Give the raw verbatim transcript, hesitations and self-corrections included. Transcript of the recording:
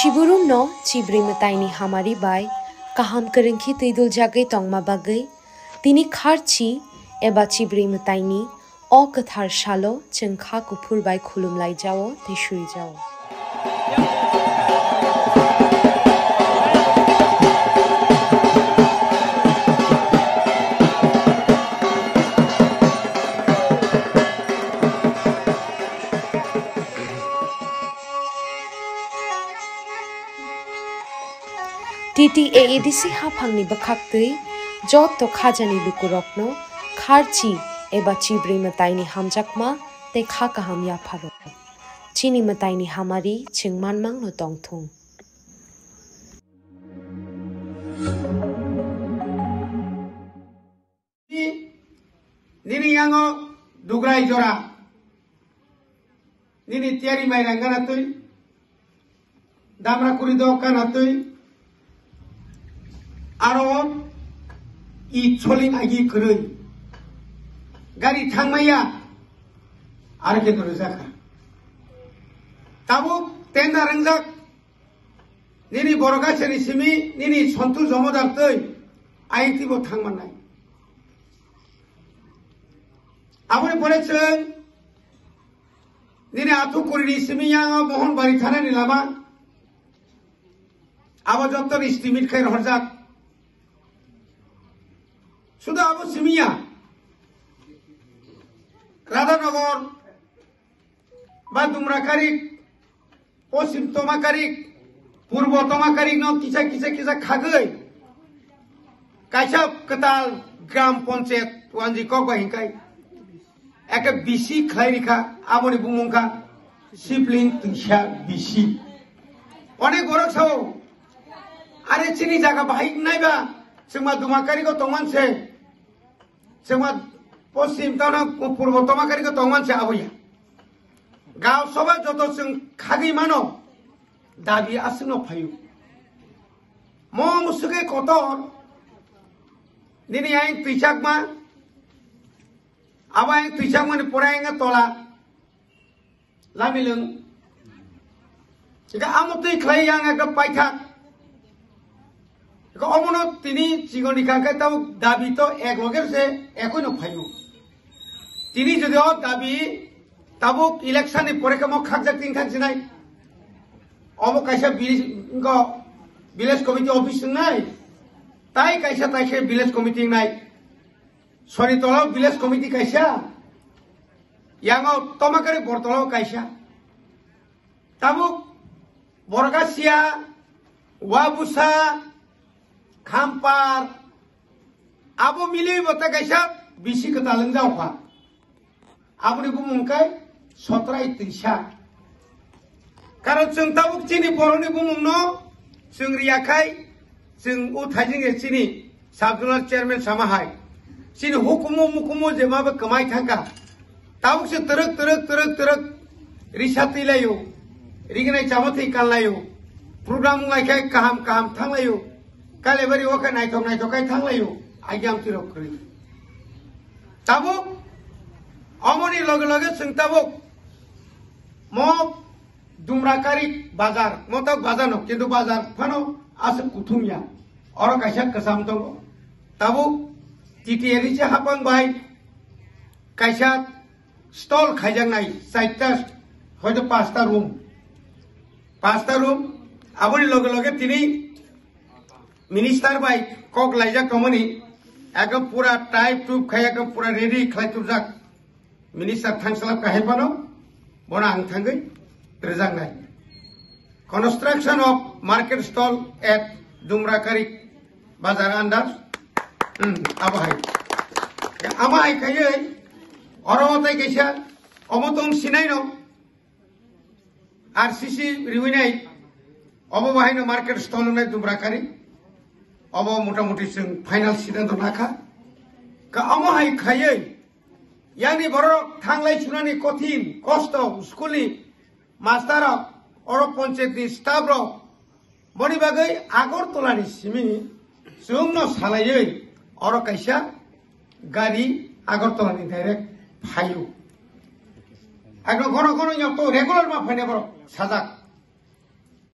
Chiburumno chibrwi mwtaini hamari bai kaham kwrwngkhe twiduljagwi tongma bagwi tini kharchi eba chibrwi mwtaini o kwthar salo chwng kha kuphur bai khulumlaijao tei suijao. T T A A D C haphangni bwkhaktwi joto khajani lukurokno kharchi eba chibrwi mwtaini hamjakma tei kha kaham yapharo. Chini mwtaini hamari chwng manmangno tongthung. Nini yango dugrai jora. Nini tiyari mairang gana twi. Damra kuri do kana twi. Aro i choling agi kwrwi. Gari thangmaya. Aro khe kwrwi jakha. Tabuk tenda ringjak. Nini borok asani simi nini Sontu Jomodar twi I T bo thang mannai. Aboni pore chwng nini Athukurini simi yango Mohonbari thanani lama. Abo jotto estimate khai rohorjak. Sudo abo simi ya. Radhanagar ba Dumrakarik, Poschim Tomakarik, Purbo Tomakarik no kisa kisa kisa khagwi kaisa kwtal gram panchayat wanji kok bai hinkai eke B C khlai rikha, aboni bumung kha Sibling Twisa B C. Onek borok sao, are chini jaga bahai naiba, chwngma Dumakarigo tongman se. Chwngma Poschim tana Purbo Tomakari ko tongman se aboya. Gao soba joto chwng khagwi mano dabi aswkno phaio. Mo muswkhe kotor nini ain twichakma abo ain twichakmani pore ain tola. Lamilwng. Ika amo twi khlai yang ekta paithak. Ika omono tini chigoni kangkai tabuk dabi to ek loger se ekoi no phaio. Tini jodi o dabi tabuk election ni pore kamo khakjak tin khak jinai. Omo kaisa village, inko village committee office nai. Tai kaisa tai khe village committee nai. Sori tolao village committee kaisa, yango Tomakari Bortolao kaisa. Tabuk Borgasia, Wabusa, Khampar, abo mili bo ta kaisa bisi kwtal wng jao kha. Aboni bumung khe Sotrai Twisa. Karon chwng tabuk chini borokni bumungno chwng riya khai, chwng o thaijing je chini sub zonal chairman sama hai. Chini hukumu mukumu je ma bo kwmai thangkha. Tabuk se twrwk, twrwk, twrwk, twrwk risa twi laio. Rignai chama thwi kan laio. Program wng lai khe kaham kaham thang laio. Kalebari o khe naithok naithok khai thang laio. Agiam twirok kwrwi. Tabuk, omoni loge loge chwng tabuk mo Dumrakari bazar, mo tabuk bazar no, kintu bazar phano aswk kuthum ya. Oro kaisa kwcham tongo. Tabuk T T A A D C haphang bai kaisa stall khaijaknai, chaita hoito pasta room. Pasta room, aboni loge loge tini Minister bai kok laijak tongmani, ekdom pura type tup khai, ekdom pura ready khlai tubjak. Minister thangsalap kahai phano, bono ang thangwi rwjaknai. Construction of market stall at Dumrakari Bazar under. Hmm, abo hai. Amo hai khaiwi, oro tei kaisa, omo tong sinai no. R C C riwinai, obo bahaino market stall wngnai Dumrakari, obo motamuti chwng final siddhanto nakha. Ka omo hai khaiwi, yani borok thanglai sunani kothin, kosto, school ni master rok, oro panchayat ni staff rok, boni bagwi Agartala ni simi chwngno salaiwi oro kaisa gari Agartala ni direct phaio. Ekdom kono kono nyok to regular ma phainai borok sajak.